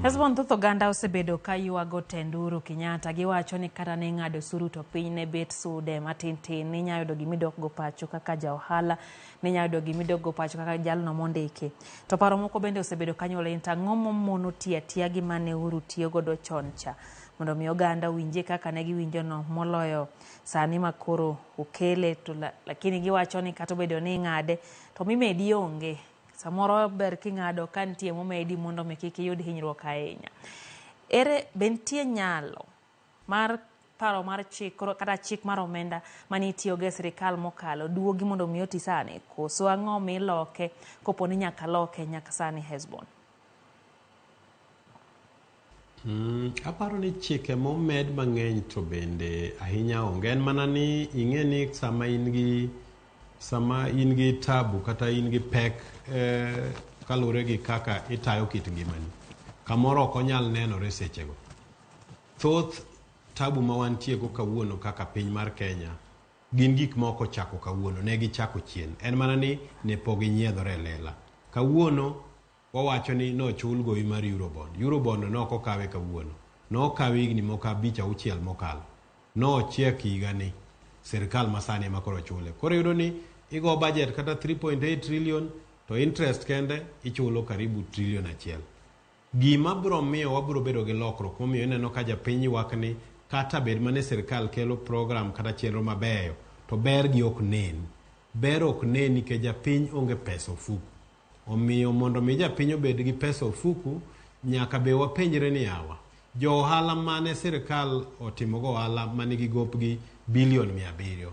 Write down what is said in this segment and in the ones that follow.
Erokamano. Hesbon thoth oganda osebedo ka ywago tend Uhuru Kenyatta. Giwacho ni kata ne ng'ado osuru to piny ne bet sude matin tin. Ninya yudo gima idok go pacho kaka ja ohala, ninya yudo gima idok go pacho kaka jalno mondiki. To paro moko bende osebedo ka nyuolo ni to ang'o momono tiyo atiya gi mane Uhuru tiyo godo chon cha mondo mi oganda owinje kaka ne giwinjo no moloyo sani ma koro okele to lakini giwacho ni kata obedo ni ing'ade to mimedi onge. Samoro ber king'ado ka nitie momedi mondo mi kik iyud hinyruok ahinya. Ere be nitie nyalo mar paro mar chik kata chik mar omenda mane itiyogo e sirikal mokalo duogi mondo mi oti sani koso ang'o miloke kopo ni nyaka loke nyaka sani Hesbon? Aparo ni chike momed mang'eny to bende ahinya onge. En mana ni ing'e ni sama in gi tabu kata in gi pek kaluwore gi kaka itayo kit ngimani, kamoro ok onyal nenore sechego. Thoth tabu ma wantie go kawuono kaka piny mar Kenya gin gik ma ok ochako kawuono, ne gichako chien. En mana ni ne pok ginyiedhore e lela. Kawuono wawacho ni nochul gowi mar Eurobond. Eurobond ne ok okawe kawuono. Nokawe higni moko 5 6 mokalo. Nochiek higani. Sirikal masani ema koro chule. Koro iyudo ni igo budget kata 3.8 trillion to interest kende ichulo karibu trillion 1. Gima biro miyo wabiro bedo gi lokruok momiyo ineno ka japiny ywak ni kata bed mane sirikal kelo program kata chenro mabeyo to ber gi ok nen. Ber ok nen nikech japiny onge pesa ofuku. Omiyo mondo mi japiny obed gi pesa ofuku, nyaka be wapenjre ni yawa, jo ohala mane sirikal otimogo ohala manigi gopgi bilion 700,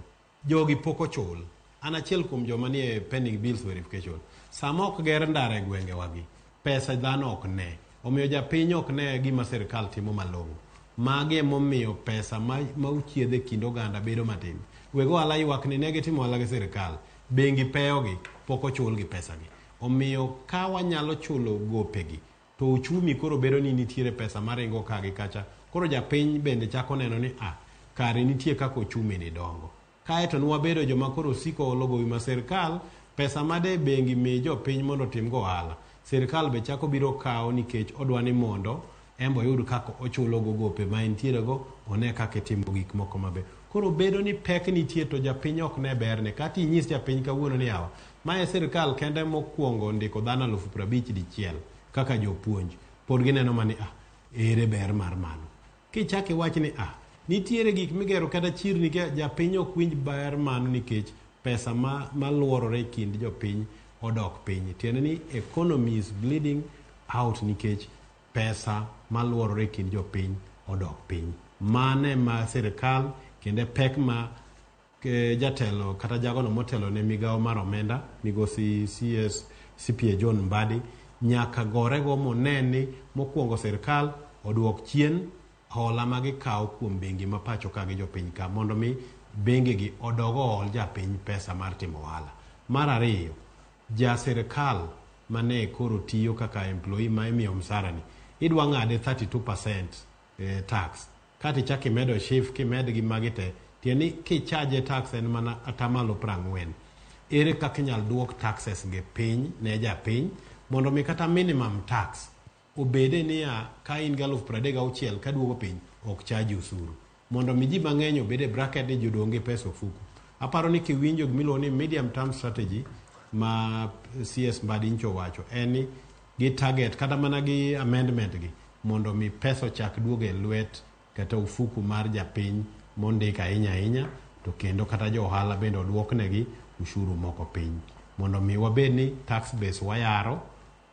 jogi pok ochul. An achiel kuom joma nie pending bills verification. Sama ok ger ndara e gwengewagi, pesa dhano ok ne. Omiyo japiny ok ne gima sirikal timo malong'o. Magi emomiyo pesa ma uchiedho e kind oganda bedo matin. Weg ohala ywak ni ne gitimo ohala gi sirikal, bengi peyogi, pok ochulgi pesagi. Omiyo ka wanyalo chulo gopegi, to uchumi koro bedo ni nitiere pesa maringo ka gi kacha. Koro japiny bende chako neno ni kare nitie kaka uchumi ni dongo. Kaeto nwabedo joma koro siko olo gowi ma sirikal, pesa made bengi mi jopiny mondo otim go ohala. Sirikal be chako biro kawo nikech odwa ni mondo en be oyud kaka ochulo go gope ma entiere go, one kaka itimo gik moko maber. Koro bedo ni pek nitie to japiny ok ne berne. Kata inyis japiny kawuono ni yawa, mae sirikal kende mokwongo ndiko dhano 50,000 dichiel kaka jopuonj. Pod gineno mana ni ere ber mar mano. Kichako iwach ni nitiere gik migero kata chirni ka japiny ok winj ber mano nikech pesa maluorore e kind jopiny odok piny. Tiende ni economy is bleeding out nikech pesa maluorore e kind jopiny odok piny. Mano ema sirikal kendo e pek ma jatelo kata jagono motelo ne migawo mar omenda migosi CS CPA John Mbadi nyaka gorego mone ni mokwongo sirikal oduok chien hola ma gikawo kuom bengi ma pacho ka gi jopiny ka mondo mi bengi gi odog ool japiny pesa mar timo ohala. Mar ariyo, ja sirikal mane koro tiyo kaka employee ma imiyo msara ni idwa ng'ade 32% tax kata ichak imedo SHIF kimed gi magi te tiende ni kichaje tax en mana atamalo 40. Ere kaka inyal duok taxes gi piny ne japiny mondo mi kata minimum tax obede niya ka in gi 36,000 kaduogo piny ok chaji osuru mondo mi ji mang'eny obed e bracket ni jodong gi pesa ofuku. Aparo ni kiwinjo gimiluongo ni medium term strategy ma CS Mbadi nyocha owacho en ni gi target kata mana gi amendment gi mondo mi pesa ochak duogo e lwet kata ofuku mar japiny mondik ahinya ahinya to kendo kata jo ohala bende oduoknegi ushuru moko piny mondo mi wabed ni tax base wayaro.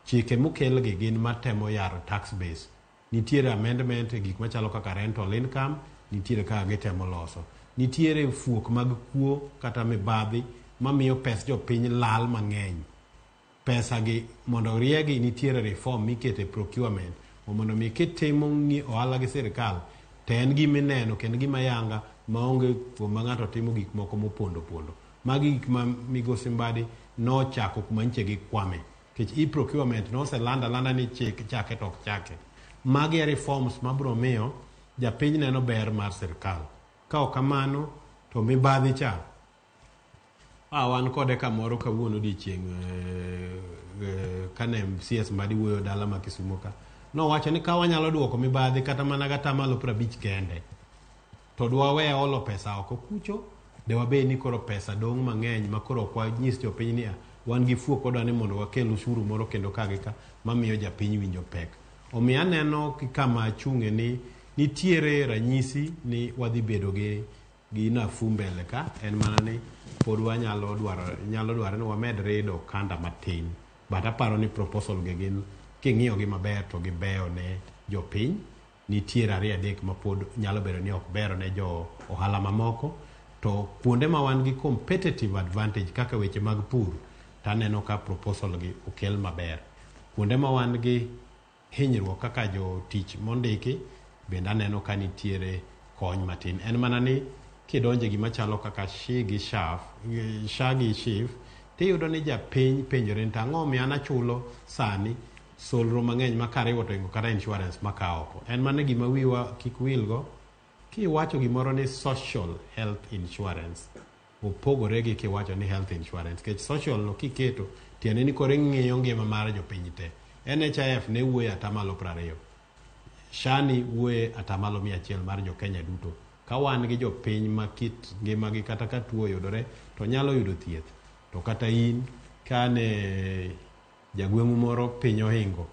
Chike mokelgi gin matemo yaro tax base. Nitiere amendment e gik machalo kaka rental income, nitiere kaka gitemo loso. Nitiere fuok mag kuo kata mibadhi mamiyo pes jopiny lal mang'eny. Pesa gi mondo riegi nitiere reform mikete procurement mondo mi kitimo ohala gi sirikal to en gima ineno kendo gima yanga maonge kuma ng'ato timo gik moko mopondo pondo. Magi gik ma migosi Mbadi nochako kuma nyiche gikwame. Nikech e-procurement noselando alanda ni chik chake to ok chake. Magi e reforms mabiro miyo japiny neno ber mar sirikal. Ka ok kamano to mibadhi cha wan kode kamoro kawuono odiochieng' kane CS Mbadi wuoyo dala ma Kisumo ka Nowacho ni ka wanyalo duoko mibadhi kata mana gatamalo 50 kende, to dwawe olo pesa oko kucho, de wabed ni koro pesa dong' mang'eny ma koro ok wanyis jopiny ni wan gi fuok wadwa ni mondo wakel ushuru moro kendo ka gi ka mamiyo japiny winjo pek. Omiyo aneno kama achung'e ni nitiere ranyisi ni wadhi bedo gi nafuu mbele ka, en mana ni pod wanyalo dwaro nyalo dwaro ni wamed rido okanda matin. But aparo ni proposal gi gin king'iyo gi maber to gibeyo ne jopiny. Nitiere ariyo adek ma pod nyalo bedo ni ok bero ne jo ohala mamoko, to kuonde ma wan gi competitive advantage kaka weche mag pur, taneno ka proposal gi okel maber. Kuonde ma wan gi hinyruok kaka jotich mondiki, bende aneno ka nitiere kony matin. En mana ni kidonje gima chalo kaka SHI gi SHAF, SHA gi SHIF, tiyudo ni japiny penjore ni to ang'o omiyo an achulo sani solro mang'eny ma kariwo to ingo kata insurance makawo oko. En mana gima wiwa kik wilgo, kiwacho gimoro ni social health insurance, opogore gi kiwacho ni health insurance. Nikech social no kiketo, tiende ni koro ing'iyo ngima mar jopiny te. NHIF ne wuoyo atamalo 20. SHA ni wuoye atamalo 100 mar jo Kenya duto. Ka wan gi jopiny ma kit ngimagi kata ka tuo oyudore to nyalo yudo thieth. To kata in kane jagweng'u moro piny ohingo,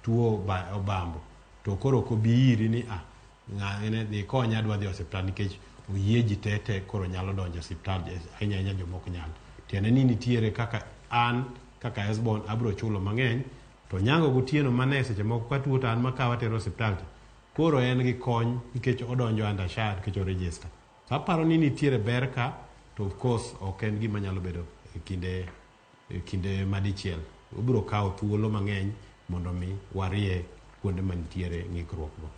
tuo obambo, to koro ok obi iri ni ng'ane dhi konya adwa dhi osiptal nikech oyie ji te te koro nyalo donjo e osiptal ahinya ahinya joma ok nyal. Tiende ni nitiere kaka an kaka Hesbon abiro chulo mang'eny to Nyango gotieno mane seche moko ka tuo to an makawa atero osiptal cha koro en gi kony nikech odonjo under SHA nikech o register. So aparo ni nitiere ber ka to of course ok en gima nyalo bedo e kinde madichiel. Obiro kawo thuolo mang'eny mondo mi warie kuonde manitiere ng'ikruok go.